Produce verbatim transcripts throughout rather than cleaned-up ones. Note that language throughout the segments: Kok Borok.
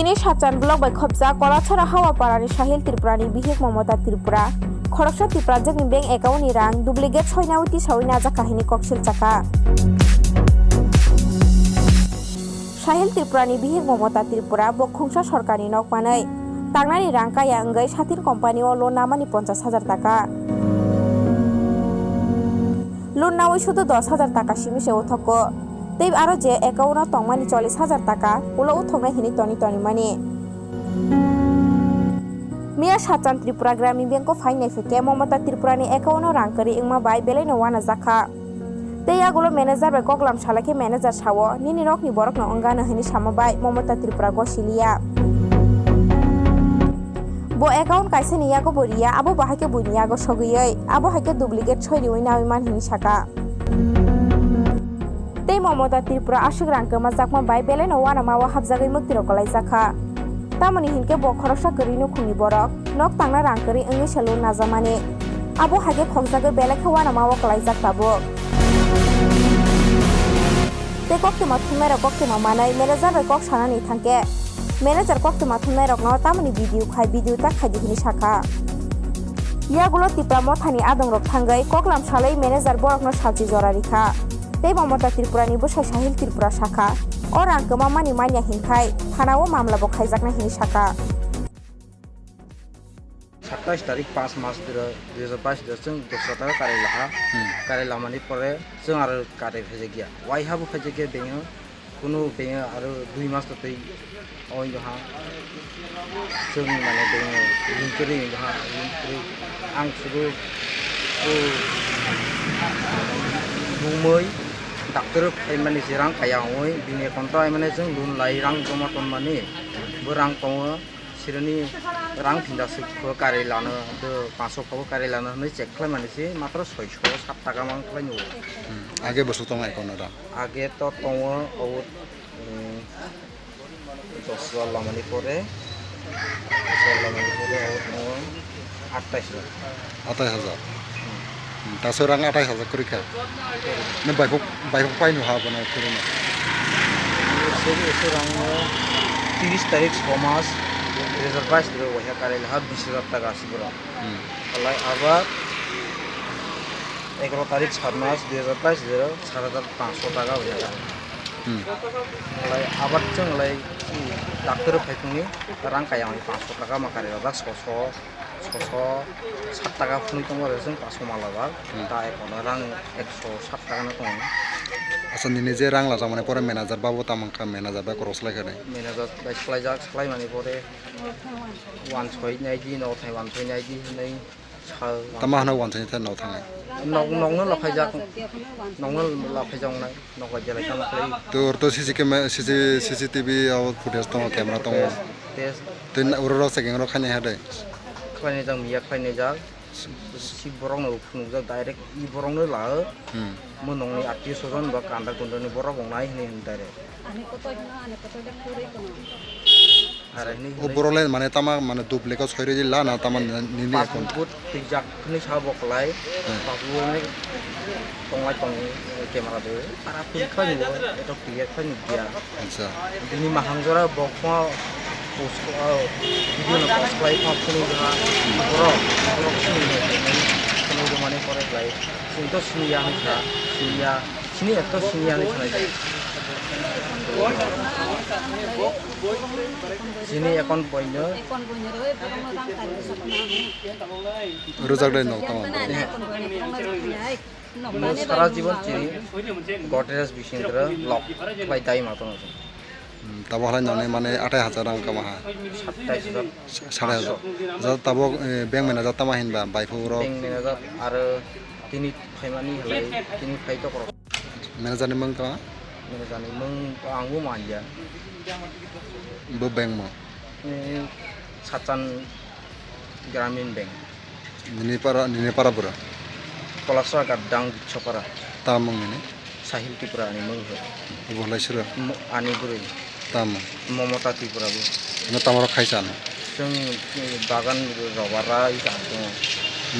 Chini Satchan block bai khopjak Kolachara Hawaparani Sahil Tripurani bihik Momota Tripura khoroksa Tiprajwkni bank account ni rang duplicate soinawi tisawi najakha hini koksil chakha. Sahil Tripurani bihik Momota Tripura bo khungsa sorkarni nok manwi tangnani rang kaya wngwi Satin company o loan namani ponchash hajar taka. Loan nawi sudu dos hajar taka simi se uthogo. Tei aro je account o tongmani chollish hajar taka ulo uthoknai hini toni toni mani. Miya Satchan Tripura Gramin Bank o phai naiphikhe Momota Tripura ni account o rang kwrwi wngma bai belai no uanajakha. Tei yagulo manager bai koklam salai khe manager sao, "Nini nokni borokno wngano," hwnwi sama bai Momota Tripura gosiliya. Bo account kaisa ni yago bo riya, abo bahai khe buini yago sogwi, abo hai khe duplicate soi riwi nawi man hwnwi saka. Tei Momota Tripura aswk rang kwmajakma bai belai no uanama o hapjagwi mwktwirok kwlaijakha. Tamoni hinkhe bo khoroksa kwrwi nukhungni borok, nok tangna rang kwrwi wngwi se loan najamani. Abo hai khe khokjagwi belai khe uanama o kwlaijak tabuk. Tei koktwma thumnairok koktwma manwi manager bai kok sanani thangkhe, manager koktwma thumnairokno tamoni video khai, video tak khaidi hwnwi sakha. Yagulo Tipra Mothani adongrok thangwi koklam salwi manager borokno salchi jora rikha. Tei Momota Tripurani bwsai Sahil Tripura sakha, o rang kwmamani manya hinkhai thanao mamla bo khaijaknai hwnwi sakha. Satais tarik pas mas dui hajar bais dui chwng dosra taka karai laha. Hmm. Karai lamani pore chwng aro karai phaijakya. Waiha bo phaijakya bengyo. Kunu bengyo aro dui mas to tei oi doha. Chwng mane bengyo ring kwrwi doha, ring kwrwi. Ang sudu o bumui doctor phaimani se rang kaya oi, bini konto ai mane chwng loan lai rang joma tonmani. Bo rang tongo. Sironi rang thinda suk kho karai lano, do panch sho kho karai lano hwnwi check khlaimani se matro soi sho sat taka mang khlai nw. Hmm. Age bwswk tongo account o rang? Age to tongo o, um, dos hajar lamani pore, dos hajar lamani pore o tongo atais hajar. Atais hajar. Hmm. Hmm, taso rang atais hajar kwrwi kha. Nw baihok, baihok paino ha bono kwrwino. Ese, ese rang no tiris tarik soi mas dui hajar bais dro waha karai laha bis hajar taka asi boro. Hmm. Alai abar egaro tarik sat mas dui hajar bais dro sat hajar panch sho taka waha karai. Hmm. Alai abar chwng alai doctor phai thungni rang kaya panch sho taka ma karai laha soi sho. Soi sho sat taka phunui tongo, rejeng paso mala bag. Hmm. Ta ekono rang ekso sat taka no tongo. Acha, nini je rang lajak mani pore manager babo tamo wngkha, manager bai korok slai kha de. Manager bai slai jak, slai mani pore wansoi nai di, no thai wansoi nai di hinui sa. Tamo hano wansoi thai no thangnai. Nok, nok no laphai jak, nok no laphai jak nai. Nogo jelai tamo khlai. To, to C C camera, C C, C C T V o footage tongo, camera tongo. Test, test. Tei na, uro rok checking rok khainai ha de. Khlainai jak, miya khlainai jak. Si borok no phunuk jak direct, i borok no la. Hmm. Mo nongni attiyo sojon ba kanda kunda ni borok wngnai hinui hinui direct. Ani kotor hino, ani kotor de kwrwi kono. Are hinui O hinui. Borok le mane tama mane duplicate soi rwdi la na tama nini account. Passport twijak hinui sa bo khlai. Hmm. Passport hinui tonglai tong camera de. Para pil khlai ni bo, eto clear khlai ni dia. Acha. Bini mahang jora bo kho post, o, video no post khlai kho phunui ha. Borok, borok phunui ni phunui mane pore khlai. Sini to sini ya hinui sa, sini ya. Sini ekto sini ani khlai. Sini ekon boino. Ekon boino roi borokno rang tari bwsakno. Rwjak dai nok tamo. Ekon boino borokno rang tari. Mo sara jibon chini Godrej bising tara lok khlai dai ma tono. Hmm, tabo halai nonai mane atai hajar rang kama ha. Satais hajar. Sa-, sare hajar. Jat tabok, eh, bank manager tama hinba, bai phuru rok. Bank manager aro tini phaimani halai, tini phai to korok. Manager ni mung tama? Manager ni mung ang bo manya. Bo bank mo? Eh, Sachan Gramin Bank. Nini para, nini para bura? Kolasra Gadang Sopara. Tama mung nini? Sahil Tripura ani mung ho. Obo lai sura? Mo-, ani bwrwi. Tamo? Momota Tripura bo. No tamo rok khai chano? Chwng, eh, bagan robar rai chang tongo.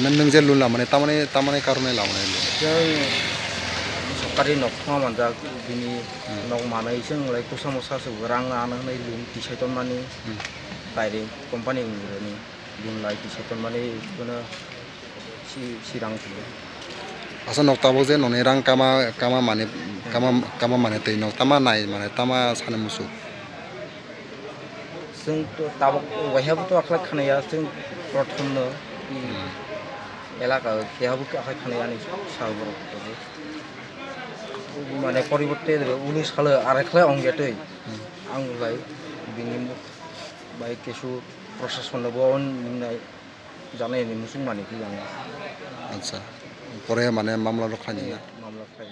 Nang, nang je lun lamani, tamani, tamani karone lamani lun? Chwng Kari nok thoma manjak, bini Hmm. nok manwi chwng lai kusa musa se rang ano hwnwi loan tisai tonmani Hmm. direct company ni loan lai tisai tonmani kono si sirang twi. Asa nok tabuk je noni rang kama kama mani kama kama mani twi nok tama nai mane tama sani musu. Chwng to tabuk waiha bo to akhwlai khwnaya, chwng prothom no i Hmm. elaka o keha bo akhwlai khwnaya ani sal borok to. Mane poriborte ulu salo arai khlai ong ya twi. Hmm. Ang lai bini bai kesu prosason no bo nai janai ni musung mani khlai ang. Acha. Pore mane mamla rok khlai na? Mamla khlai.